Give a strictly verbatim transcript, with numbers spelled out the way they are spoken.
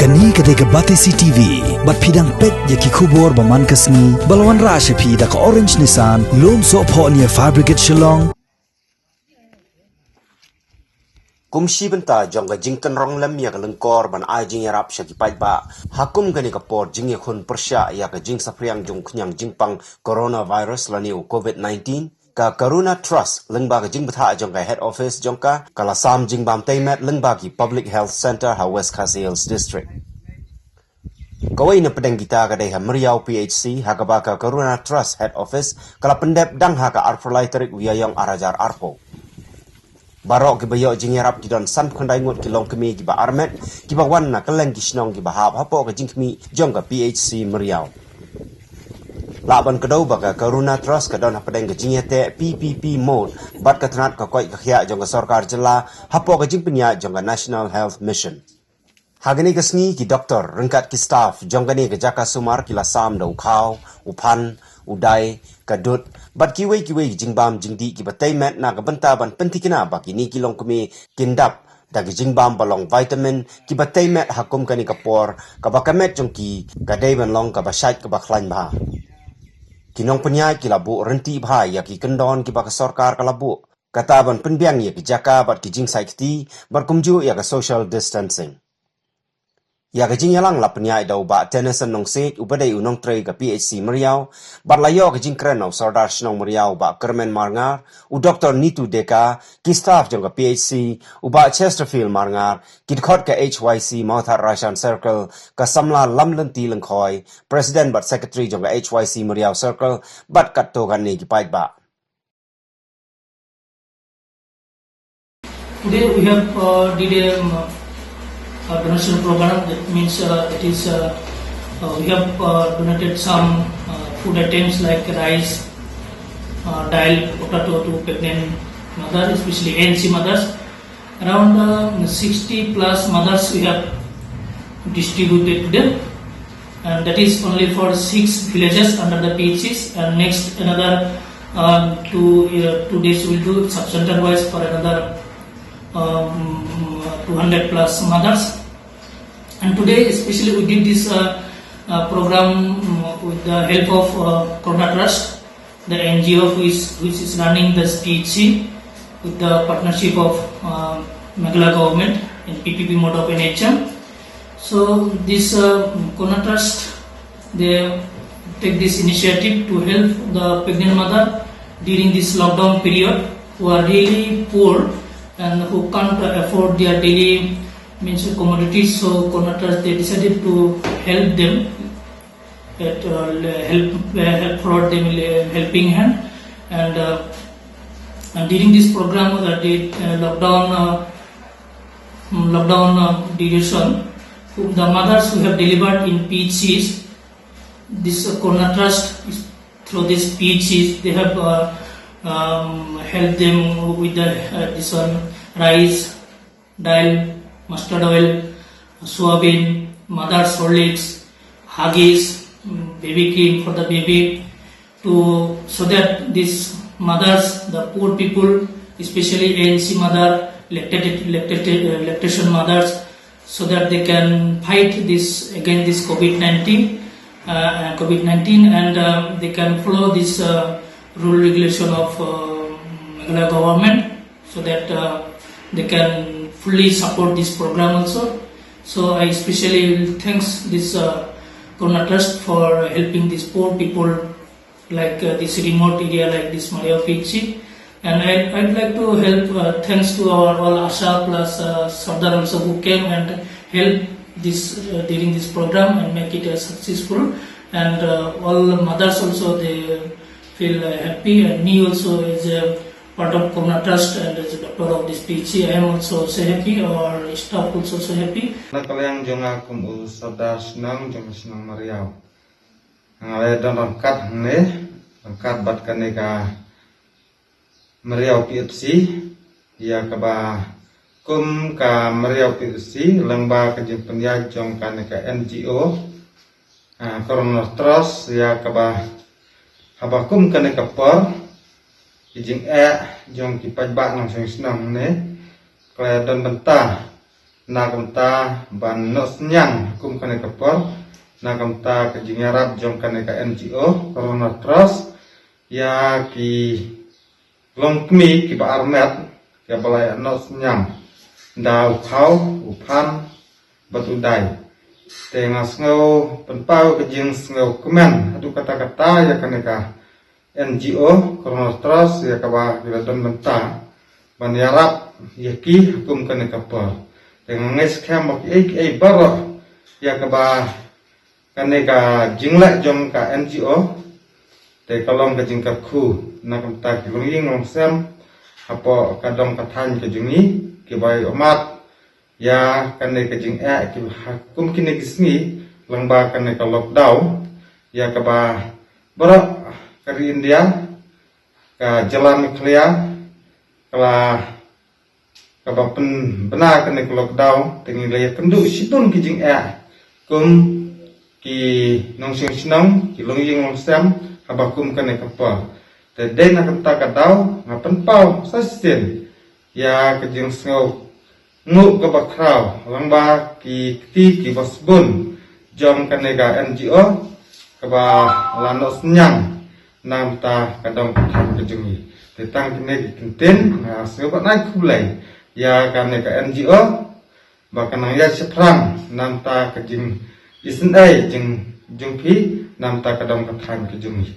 Kane ka dei ka Batesi T V, bad phi dang peit ïa ki khubor ba man ka sngi, ba la wanrah sha phi da ka Orange Nissan, Lumsohphoh near Fire Brigade Shillong. Kum shi bynta jong ka jingkynrong lem ïa ka lyngkor ban ai jingïarap sha ki paidbah, ha kum kane ka por jingïakhun pyrshah ïa ka jingsaphriang jong khñiang jingpang coronavirus lane u COVID nineteen, ka Karuna Trust lyngba ka jingbthah jong ka head office jong ka, ka la sam jingbam tei met lyngba ki Public Health Centre ha West Khasi Hills District. Kawei na pdeng kita ka dei ha Mriaw P H C, ha kaba ka Karuna Trust head office ka la pyndep dang ha ka arphew lai tarik u Ïaïong ar hajar arphew. Baroh kiba ïoh jingïarap ki don sanphew khyndai ngut ki longkmie kiba armet, kiba wan na kylleng ki shnong kiba hap hapoh ka jingkhmih jong ka P H C Mriaw. Lah ban kdew ba ka Karuna Trust ka don hapdeng ka jingïateh P P P mode bad ka tnat ka koit ka khiah jong ka sorkar jylla hapoh ka jingpynïaid jong ka National Health Mission. Ha kane ka sngi ki doktor ryngkat ki staff jong kane ka jaka sumar ki la sam da u khaw, u phan, u dai, ka dud, bad kiwei kiwei ki jingbam jingdih kiba tei met na ka bynta ban pynthikna ba kine ki longkmie kin dap da ki jingbam ba long vitamin kiba tei met ha kum kane ka por, kaba ka met jong ki ka dei ban long kaba shait kaba khlaiñ bha. Ki nongpynïaid ki la buh rynti bha ïa ki kyndon kiba ka sorkar ka la buh, kata ban pynbiang ïa ki jaka bad ki jingsaid kti, bad kumjuh ïa ka social distancing. Ïa ka jingïalang la pynïaid da u Bah Tennyson Nongsiej, uba dei u nongtrei ka P H C Mriaw, bad la ïoh ka jingkren na u Sordar Shnong Mriaw, Bah Kyrmen Marngar, u Doktor Nitu Deka, ki staff jong ka P H C, u Bah Chesterfield Marngar, ki dkhot ka H Y C Mawthadraishan Circle, ka samla Lamlynti Lyngkhoi, President bad Secretary jong ka H Y C Mriaw Circle, bad katto katne ki paidbah. Today we have, uh, did a, um, a donation program. That means, uh, it is, uh, uh, we have, uh, donated some, uh, food items like rice, uh, dal, potato to pregnant mother, especially A N C mothers. Around, uh, sixty plus mothers we have distributed to them. And that is only for six villages under the P H Cs, and next another, um, two, uh, two days we'll do sub-center wise for another, um, two hundred plus mothers. And today, especially, we did this, uh, uh, program, um, with the help of, uh, Karuna Trust, the N G O which, which is running the P H C with the partnership of, uh, Meghalaya government in P P P mode of N H M. So this, uh, Karuna Trust, they take this initiative to help the pregnant mother during this lockdown period who are really poor and who can't afford their daily means commodities. So Karuna Trust, they decided to help them, that, uh, help, uh, help provide them a helping hand. And, uh, and during this program, uh, the, uh, lockdown, uh, mm, lockdown, uh, duration, who, the mothers who have delivered in P H Cs, this, uh, Karuna Trust is, through this P H Cs, they have, uh, um, helped them with the, uh, this one, rice, dal, mustard oil, soybean, mother's Horlicks, Huggies, mm, baby cream for the baby, to, so that these mothers, the poor people, especially A N C mother, lactated, lactated, uh, lactation mothers, so that they can fight this, against this COVID nineteen, uh, uh, COVID nineteen, and, uh, they can follow this, uh, rule regulation of, uh, Meghalaya government, so that, uh, they can fully support this program also. So I especially will thanks this, uh, Karuna Trust for helping these poor people like, uh, this remote area like this Mriaw P H C. And I, I'd like to help, uh, thanks to our all ASHA plus, uh, Sardar also who came and help this, uh, during this program and make it, uh, successful. And, uh, all mothers also, they feel, uh, happy, and me also as a part of Karuna Trust and as a doctor of this P H C, I am also so happy, our staff also so happy. Na ka liang jong nga kum u Sardar Shnong jong ka shnong Mriaw, nga la don ryngkat hangne, ryngkat bad kane ka Mriaw P H C, ïa kaba kum ka Mriaw P H C lyngba ka jingpynïaid jong kane ka N G O, ah, Karuna Trust, ïa kaba haba kum kane ka por, ki jingeh jong ki paidbah nongshong shnong ne, ka la don bynta Na ka bynta ban noh synñiang ha kum kane ka por, na ka bynta ka jingïarap jong kane ka N G O Corona Trust ïa ki longkmie kiba armet, kiba la ïa noh synñiang da u khaw, u phan bad u dai. Te nga sngew pynpaw ka jingsngewkmen haduh katta katta ïa kane ka N G O Corona Trust ïa kaba ki la don bynta ban ïarap ïa ki ha kum kane ka por. Te nga ngeit skhem ba kiei kiei baroh ïa kaba kane ka jingleh jong ka N G O te ka long ka jingkyrkhu na ka bynta ki longïing longsem hapoh ka dong ka thaiñ ka jong ngi, kiba ïohmad ïa kane ka jingeh ki ha kum kine ki sngi lyngba kane ka lockdown, ïa kaba baroh ka ri India, ka jylla Meghalaya ka la, kaba pynbna kane ka lockdown, te ngi la ïakynduh shibun ki jingeh kum ki nongshong shnong, ki longïing longsem haba kum kane ka por. Te dei na kata ka daw nga pynpaw sa shisien ïa ka jingsngewnguh kaba khraw lyngba ki kti kiba sbun jong kane ka N G O kaba la noh synñiang na ka bynta ka dong ka thaiñ ka jong ngi. Te tang kine ki kyntien, nga sngew ban ai khublei ïa kane ka N G O ba ka nang ïaid shaphrang na ka bynta ka jingisynei jong phi na ka bynta ka dong ka thaiñ ka jong ngi.